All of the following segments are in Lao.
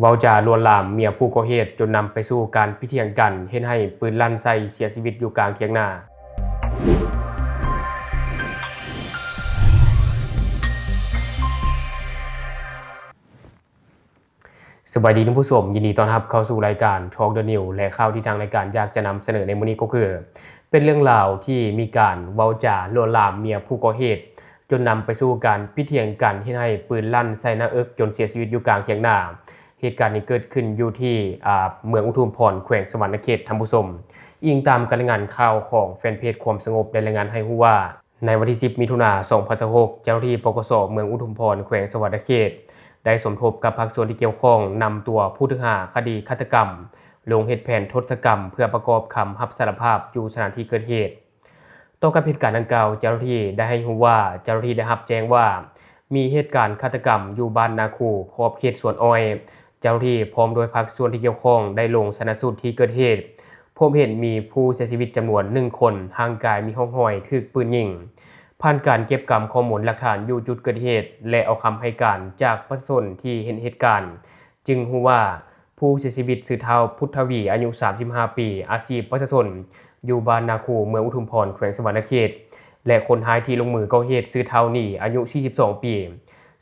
ເວົ້າຈາລວນລາມເມຍຜູ້ກໍ່ເຫດ ຈົນນຳໄປສູ່ການຜິດຖຽງກັນ ເຮັດໃຫ້ປືນລັ່ນໃສ່ເສຍຊີວິດຢູ່ກາງຖຽງນາ. ສະບາຍດີທ່ານຜູ້ຊົມ, ຍິນດີຕ້ອນຮັບເຂົ້າສູ່ລາຍການ Talk the News ແລະ ຂ່າວທີ່ທາງລາຍການຢາກຈະນຳສະເໜີໃນມື້ນີ້ກໍຄື ເປັນເລື່ອງລາວທີ່ມີການເວົ້າຈາລວນລາມເມຍຜູ້ກໍ່ເຫດ ຈົນນຳໄປສູ່ການຜິດຖຽງກັນ ເຮັດໃຫ້ປືນລັ່ນໃສ່ໜ້າເອິກຈົນເສຍຊີວິດຢູ່ກາງຖຽງນາ. ເຫດການນີ້ເກີດຂຶ້ນຢູ່ທີ່ ອາ ເມືອງອຸທຸມພອນ ແຂວງສະຫວັນນະເຂດ ທ່ານຜູ້ຊົມ. ອີງຕາມການລາຍງານຂ່າວຂອງແຟນເພຈຄວາມສະຫງົບ ໄດ້ລາຍງານໃຫ້ຮູ້ວ່າ ໃນວັນທີສິບ ມິຖຸນາ ສອງພັນຊາວຫົກ ເຈົ້າໜ້າທີ່ ປກສ ເມືອງອຸທຸມພອນ ແຂວງສະຫວັນນະເຂດ ໄດ້ສົມທົບກັບພາກສ່ວນທີ່ກ່ຽວຂ້ອງ ນຳຕົວຜູ້ຖືກຫາຄະດີຄາດຕະກຳ ລົງເຮັດແຜນທົດສະກຳ ເພື່ອປະກອບຄຳຮັບສາລະພາບຢູ່ສະຖານທີ່ເກີດເຫດ. ຕໍ່ກັບເຫດການດັ່ງກ່າວ, ເຈົ້າໜ້າທີ່ໄດ້ໃຫ້ຮູ້ວ່າ ເຈົ້າໜ້າທີ່ໄດ້ຮັບແຈ້ງວ່າ ມີເຫດການຄາດຕະກຳຢູ່ບ້ານນາຄູ ຂອບເຂດສວນອ້ອຍ. ເຈົ້າໜ້າທີ່ພ້ອມດ້ວຍພາກສ່ວນທີ່ກ່ຽວຂ້ອງໄດ້ລົງຊະນະສູດທີ່ເກີດເຫດ, ພົບເຫັນມີຜູ້ເສຍຊີວິດຈຳນວນໜຶ່ງຄົນ, ຮ່າງກາຍມີຮ່ອງຮອຍຖືກປືນຍິງ. ຜ່ານການເກັບກຳຂໍ້ມູນຫຼັກຖານຢູ່ຈຸດເກີດເຫດ ແລະ ເອົາຄຳໃຫ້ການຈາກປະຊາຊົນທີ່ເຫັນເຫດການ, ຈຶ່ງຮູ້ວ່າ ຜູ້ເສຍຊີວິດຊື່ທ້າວ ພຸດທະວີ ອາຍຸ ສາມສິບຫ້າ ປີ, ອາຊີບປະຊາຊົນ ຢູ່ບ້ານນາຄູ ເມືອງອຸທຸມພອນ ແຂວງສະຫວັນນະເຂດ ແລະ ຄົນຮ້າຍທີ່ລົງມືກໍ່ເຫດຊື່ທ້າວ ນີ ອາຍຸ ສີ່ສິບສອງ ປີ.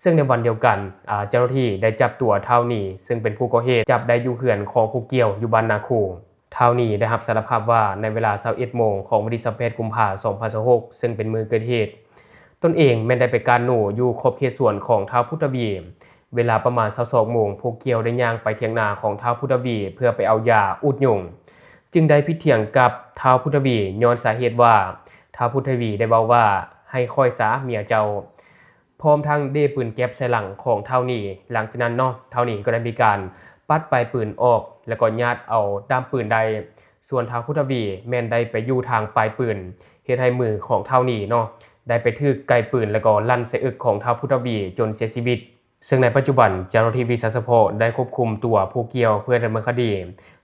ເຊິ່ງໃນວັນດຽວກັນ, ອາ, ເຈົ້າໜ້າທີ່ໄດ້ຈັບຕົວທ້າວ ນີ ເຊິ່ງເປັນຜູ້ກໍ່ເຫດ ຈັບໄດ້ຢູ່ເຮືອນຂອງຜູ້ກ່ຽວຢູ່ບ້ານນາຄູ. ທ້າວ ນີ ໄດ້ຮັບສາລະພາບວ່າ ໃນເວລາ ຊາວເອັດ ໂມງຂອງວັນທີ ຊາວແປດ ກຸມພາ ສອງພັນຊາວຫົກ ເຊິ່ງເປັນມື້ເກີດເຫດ, ຕົນເອງແມ່ນໄດ້ໄປກ້ານໜູຢູ່ຂອບເຂດສວນຂອງທ້າວ ພຸດທະວີ. ເວລາປະມານ ຊາວສອງ ໂມງ, ຜູ້ກ່ຽວໄດ້ຍ່າງໄປຖຽງນາຂອງທ້າວ ພຸດທະວີ ເພື່ອໄປເອົາຢາອູດຍຸງ, ຈຶ່ງໄດ້ຜິດຖຽງກັບທ້າວ ພຸດທະວີ ຍ້ອນສາເຫດວ່າ ທ້າວ ພຸດທະວີ ໄດ້ເວົ້າວ່າ ໃຫ້ຂ້ອຍສາເມຍເຈົ້າ. ພ້ອມທັງເດະປືນແກັບໃສ່ຫຼັງຂອງທ້າວ ນີ. ຫຼັງຈາກນັ້ນເນາະ, ທ້າວ ນີ ກໍໄດ້ມີການປັດປາຍປືນອອກ ແລ້ວກໍຍາດເອົາດ້າມປືນໄດ້. ສ່ວນທ້າວ ພຸດທະວີ ແມ່ນໄດ້ໄປຢູ່ທາງປາຍປືນ, ເຮັດໃຫ້ມືຂອງທ້າວ ນີ ເນາະ ໄດ້ໄປຖືກໄກປືນ ແລ້ວກໍລັ່ນໃສ່ເອິກຂອງທ້າວ ພຸດທະວີ ຈົນເສຍຊີວິດ. ເຊິ່ງໃນປັດຈຸບັນ ເຈົ້າໜ້າທີ່ວິຊາສະເພາະໄດ້ຄວບຄຸມຕົວຜູ້ກ່ຽວເພື່ອດຳເນີນຄະດີ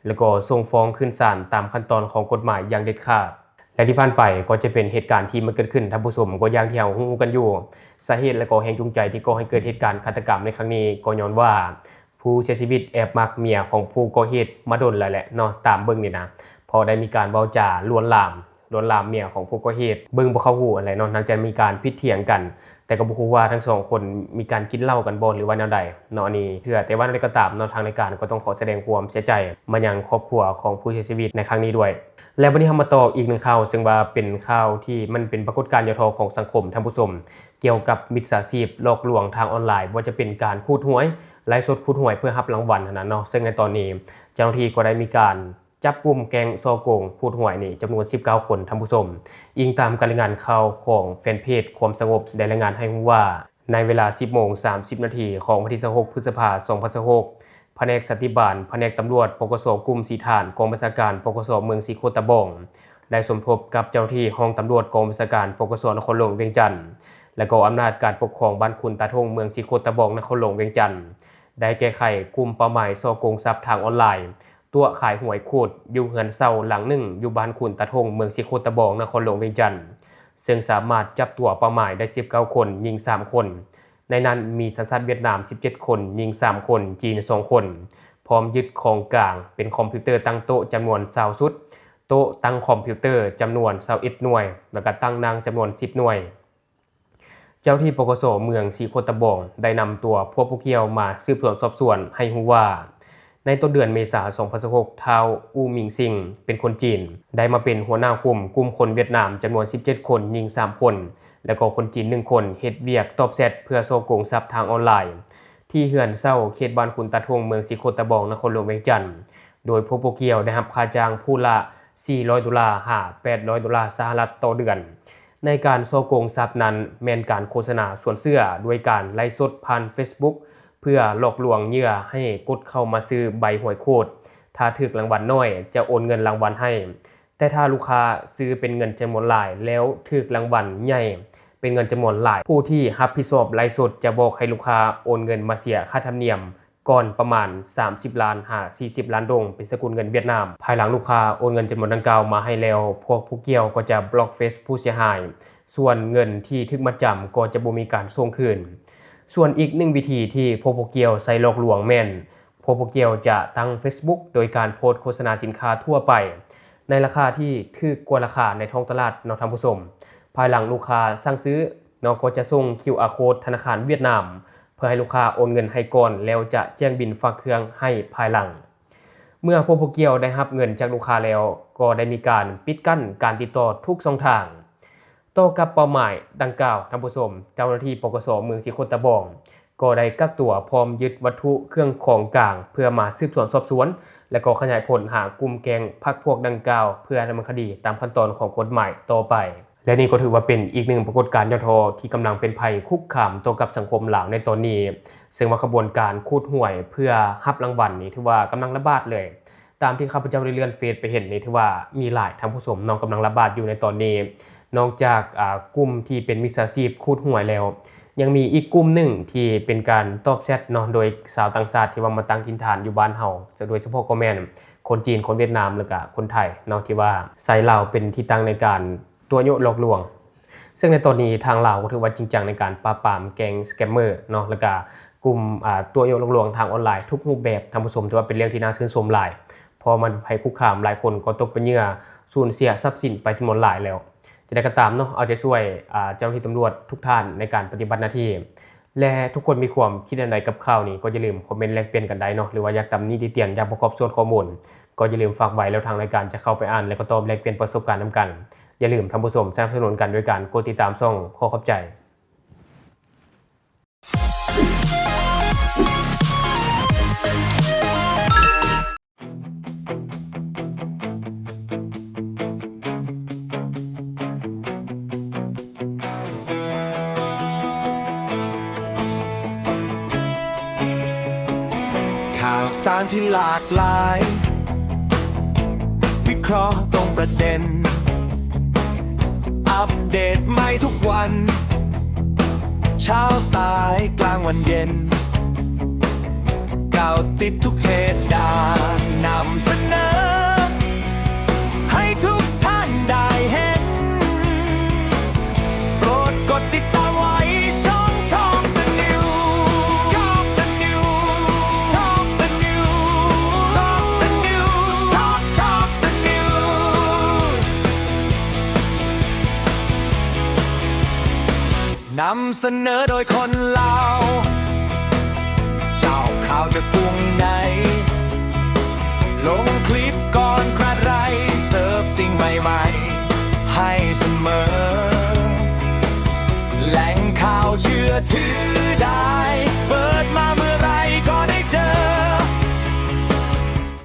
ແລ້ວກໍສົ່ງຟ້ອງຂຶ້ນສານຕາມຂັ້ນຕອນຂອງກົດໝາຍຢ່າງເດັດຂາດ. ແລະ ທີ່ຜ່ານໄປກໍຈະເປັນເຫດການທີ່ມັນເກີດຂຶ້ນ, ທ່ານຜູ້ຊົມກໍຢ່າງທີ່ເຮົາຮູ້ກັນຢູ່, ສາເຫດ ແລະ ກໍແຮງຈູງໃຈທີ່ກໍ່ໃຫ້ເກີດເຫດການຄາດຕະກຳໃນຄັ້ງນີ້ ກໍຍ້ອນວ່າຜູ້ເສຍຊີວິດແອບມັກເມຍຂອງຜູ້ກໍ່ເຫດມາດົນແລ້ວແຫຼະເນາະ, ຕາມເບິ່ງນີ້ນະ, ເພາະໄດ້ມີການເວົ້າຈາລວນລາມ ລວນລາມເມຍຂອງຜູ້ກໍ່ເຫດ, ເບິ່ງບໍ່ເຂົ້າຫູຫັ້ນແຫຼະເນາະ, ຫຼັງຈາກມີການຜິດຖຽງກັນ, ແຕ່ກໍບໍ່ຮູ້ວ່າທັງສອງຄົນມີການກິນເຫຼົ້າກັນບໍ່ ຫຼືວ່າແນວໃດເນາະ, ອັນນີ້ເທື່ອ. ແຕ່ວ່າແນວໃດກໍຕາມເນາະ, ທາງລາຍການກໍຕ້ອງຂໍສະແດງຄວາມເສຍໃຈມາຍັງຄອບຄົວຂອງຜູ້ເສຍຊີວິດໃນຄັ້ງນີ້ດ້ວຍ. ແລະ ບັດນີ້ເຮົາມາຕໍ່ອີກໜຶ່ງຂ່າວ, ເຊິ່ງວ່າເປັນຂ່າວທີ່ມັນເປັນປາກົດການຫຍໍ້ທໍ້ຂອງສັງຄົມ, ທ່ານຜູ້ຊົມ, ກ່ຽວກັບມິດສາຊີບຫຼອກລວງທາງອອນລາຍ, ບໍ່ວ່າຈະເປັນການຂູດຫວຍ, ໄລຟ໌ສົດຂູດຫວຍເພື່ອຮັບລາງວັນຫັ້ນນະເນາະ, ເຊິ່ງໃນຕອນນີ້ເຈົ້າໜ້າທີ່ກໍໄດ້ມີການ ຈັບກຸມແກ້ງສໍ້ໂກງຂູດຫວຍນີ້ຈຳນວນສິບເກົ້າຄົນ, ທ່ານຜູ້ຊົມ. ອີງຕາມການລາຍງານຂ່າວຂອງແຟນເພຈຄວາມສະຫງົບ ໄດ້ລາຍງານໃຫ້ຮູ້ວ່າ ໃນເວລາສິບໂມງສາມສິບນາທີຂອງວັນທີຊາວຫົກ ພຶດສະພາ ສອງພັນຊາວຫົກ, ພະແນກສັນຕິບານ ພະແນກຕຳຫຼວດ ປກສ ກຸ່ມສີຖານ ກອງບັນຊາການ ປກສ ເມືອງສີໂຄດຕະບອງ ໄດ້ສົມທົບກັບເຈົ້າໜ້າທີ່ຫ້ອງຕຳຫຼວດກອງບັນຊາການ ປກສ ນະຄອນຫຼວງວຽງຈັນ ແລະ ກໍອຳນາດການປົກຄອງບ້ານຂຸນຕາທົ່ງ ເມືອງສີໂຄດຕະບອງ ນະຄອນຫຼວງວຽງຈັນ ໄດ້ແກ້ໄຂກຸ່ມເປົ້າໝາຍສໍ້ໂກງຊັບທາງອອນລາຍ ຕົວະຂາຍຫວຍຂູດຢູ່ເຮືອນເຊົ່າຫຼັງໜຶ່ງ ຢູ່ບ້ານຂຸນຕາທົ່ງ ເມືອງສີໂຄດຕະບອງ ນະຄອນຫຼວງວຽງຈັນ, ເຊິ່ງສາມາດຈັບຕົວເປົ້າໝາຍໄດ້ສິບເກົ້າຄົນ, ຍິງສາມຄົນ, ໃນນັ້ນມີສັນຊາດຫວຽດນາມສິບເຈັດຄົນ, ຍິງສາມຄົນ, ຈີນສອງຄົນ, ພ້ອມຍຶດຂອງກາງເປັນຄອມພິວເຕີຕັ້ງໂຕະຈຳນວນຊາວຊຸດ, ໂຕະຕັ້ງຄອມພິວເຕີຈຳນວນຊາວເອັດໜ່ວຍ ແລ້ວກະຕັ້ງນັ່ງຈຳນວນສິບໜ່ວຍ. ເຈົ້າໜ້າທີ່ ປກສ ເມືອງສີໂຄດຕະບອງ ໄດ້ນຳຕົວພວກຜູ້ກ່ຽວມາສືບສວນສອບສວນ ໃຫ້ຮູ້ວ່າ ໃນຕົ້ນເດືອນເມສາ ສອງພັນຊາວຫົກ ທ້າວ ອູ່ມິງຊິງ ເປັນຄົນຈີນ ໄດ້ມາເປັນຫົວໜ້າກຸ່ມ ກຸ່ມຄົນຫວຽດນາມຈຳນວນສິບເຈັດຄົນ, ຍິງສາມຄົນ ແລະ ກໍຄົນຈີນໜຶ່ງຄົນ ເຮັດວຽກຕອບແຊັດເພື່ອສໍ້ໂກງຊັບທາງອອນລາຍ ທີ່ເຮືອນເຊົ່າເຂດບ້ານຂຸນຕາທົ່ງ ເມືອງສີໂຄດຕະບອງ ນະຄອນຫຼວງວຽງຈັນ, ໂດຍພວກຜູ້ກ່ຽວໄດ້ຮັບຄ່າຈ້າງຜູ້ລະ ສີ່ຮ້ອຍໂດລາ ຫາ ແປດຮ້ອຍໂດລາສະຫະລັດຕໍ່ເດືອນ. ໃນການສໍ້ໂກງຊັບນັ້ນ ແມ່ນການໂຄສະນາຊວນເຊື່ອດ້ວຍການໄລຟ໌ສົດຜ່ານເຟສບຸກ ເພື່ອຫຼອກລວງເຫຍື່ອໃຫ້ກົດເຂົ້າມາຊື້ໃບຫວຍຂູດ, ຖ້າຖືກລາງວັນໜ້ອຍຈະໂອນເງິນລາງວັນໃຫ້, ແຕ່ຖ້າລູກຄ້າຊື້ເປັນເງິນຈຳນວນຫຼາຍແລ້ວຖືກລາງວັນໃຫຍ່ເປັນເງິນຈຳນວນຫຼາຍ, ຜູ້ທີ່ຮັບຜິດຊອບໄລຟ໌ສົດຈະບອກໃຫ້ລູກຄ້າໂອນເງິນມາເສຍຄ່າທຳນຽມ ກ່ອນປະມານສາມສິບລ້ານຫາສີ່ສິບລ້ານດົງ ເປັນສະກຸນເງິນຫວຽດນາມ. ພາຍຫຼັງລູກຄ້າໂອນເງິນຈຳນວນດັ່ງກ່າວມາໃຫ້ແລ້ວ, ພວກຜູ້ກ່ຽວກໍຈະບລັອກເຟສຜູ້ເສຍຫາຍ, ສ່ວນເງິນທີ່ຖືກມັດຈຳກໍຈະບໍ່ມີການສົ່ງຄືນ. ສ່ວນອີກໜຶ່ງວິທີທີ່ພວກຜູ້ກ່ຽວໃຊ້ຫຼອກລວງແມ່ນ ພວກບໍ່ກ່ຽວຈະຕັ້ງເຟສບຸກໂດຍການໂພສໂຄສະນາສິນຄ້າທົ່ວໄປ ໃນລາຄາທີ່ຖືກກວ່າລາຄາໃນທ້ອງຕະຫຼາດເນາະທ່ານຜູ້ຊົມ. ພາຍຫຼັງລູກຄ້າສັ່ງຊື້ເນາະ ກໍຈະສົ່ງຄິວອາໂຄດທະນາຄານຫວຽດນາມ ເພື່ອໃຫ້ລູກຄ້າໂອນເງິນໃຫ້ກ່ອນ ແລ້ວຈະແຈ້ງບິນຝາກເຄື່ອງໃຫ້ພາຍຫຼັງ. ເມື່ອພວກບໍ່ກ່ຽວໄດ້ຮັບເງິນຈາກລູກຄ້າແລ້ວ ກໍໄດ້ມີການປິດກັ້ນການຕິດຕໍ່ທຸກຊ່ອງທາງ. ຕໍ່ກັບເປົ້າໝາຍດັ່ງກ່າວ, ທ່ານຜູ້ຊົມ, ເຈົ້າໜ້າທີ່ ປກສ ເມືອງສີໂຄດຕະບອງ ກໍໄດ້ກັກຕົວພ້ອມຍຶດວັດຖຸເຄື່ອງຂອງກາງ ເພື່ອມາສືບສວນສອບສວນ ແລະ ກໍຂະຫຍາຍຜົນຫາກຸ່ມແກ້ງພັກພວກດັ່ງກ່າວ ເພື່ອດຳເນີນຄະດີຕາມຂັ້ນຕອນຂອງກົດໝາຍຕໍ່ໄປ. ແລະ ນີ້ກໍຖືວ່າເປັນອີກໜຶ່ງປາກົດການຫຍໍ້ທໍ້ທີ່ກຳລັງເປັນໄພຄຸກຄາມຕໍ່ກັບສັງຄົມລາວໃນຕອນນີ້, ເຊິ່ງວ່າຂະບວນການຂູດຫວຍເພື່ອຮັບລາງວັນນີ້ ຖືວ່າກຳລັງລະບາດເລີຍ. ຕາມທີ່ຂ້າພະເຈົ້າໄດ້ເລື່ອນເຟສໄປເຫັນນີ້ ຖືວ່າມີຫຼາຍ, ທ່ານຜູ້ຊົມເນາະ, ກຳລັງລະບາດຢູ່ໃນຕອນນີ້. ນອກຈາກ ອາ ກຸ່ມທີ່ເປັນມິດສາຊີບຂູດຫວຍແລ້ວ, ຍັງມີອີກກຸ່ມໜຶ່ງທີ່ເປັນການຕອບແຊັດເນາະ ໂດຍຊາວຕ່າງຊາດທີ່ວ່າມາຕັ້ງຖິ່ນຖານຢູ່ບ້ານເຮົາ, ໂດຍສະເພາະກໍແມ່ນຄົນຈີນ, ຄົນຫວຽດນາມ ແລ້ວກະຄົນໄທເນາະ ທີ່ວ່າໃຊ້ລາວເປັນທີ່ຕັ້ງໃນການ ຕົວະຍົວະຫຼອກລວງ. ເຊິ່ງໃນຕອນນີ້ທາງລາວກໍຖືວ່າຈິງຈັງໃນການປາບປາມແກ້ງສະແກມເມີເນາະ ແລ້ວກະກຸ່ມ ອາ ຕົວະຍົວະຫຼອກລວງທາງອອນລາຍທຸກຮູບແບບ. ທ່ານຜູ້ຊົມ, ຖືວ່າເປັນເລື່ອງທີ່ໜ້າຊື່ນຊົມຫຼາຍ, ເພາະມັນໄພຄຸກຄາມ, ຫຼາຍຄົນກໍຕົກເປັນເຫຍື່ອ, ສູນເສຍຊັບສິນໄປຈຳນວນຫຼາຍແລ້ວ. ຈັ່ງໃດກໍຕາມເນາະ, ເອົາໃຈຊ່ວຍ ອາ ເຈົ້າໜ້າທີ່ຕຳຫຼວດທຸກທ່ານໃນການປະຕິບັດໜ້າທີ່. ແລະ ທຸກຄົນມີຄວາມຄິດແນວໃດກັບຂ່າວນີ້ ກໍຢ່າລືມຄອມເມັນແລກປ່ຽນກັນໄດ້ເນາະ ຫຼືວ່າຢາກຕຳໜິຕິຕຽນ ຢາກປະກອບສ່ວນຂໍ້ມູນ ກໍຢ່າລືມຝາກໄວ້ ແລ້ວທາງລາຍການຈະເຂົ້າໄປອ່ານ ແລະ ກໍຕອບແລກປ່ຽນປະສົບການນຳກັນ. ຢ່າລືມທ່ານຜູ້ຊົມສະໜັບສະໜູນກັນໂດຍການກົດຕິດຕາມຊ່ອງ. ຂໍຂອບໃຈ. ຂ່າວສານທີ່ຫຼາກຫຼາຍ, ວິເຄາະຕົງປະເດັນ, ອັບເດດໃໝ່ທຸກວັນ, ເຊົ້າສາຍກາງວັນເຢັນ. ກ່າວຕິດທຸກເຫດການນຳສະເໜີໃຫ້ທຸກທ່ານໄດ້ເຫັນ. ໂປດກົດຕິດຕາມໄວ້ຊ່ອງ Talk the News, Talk the News, Talk the News, Talk the News, Talk, Talk the News. ນຳສະເໜີໂດຍຄົນລາວ, ເຈົ້າຂ່າວຈາກກຸງໃນ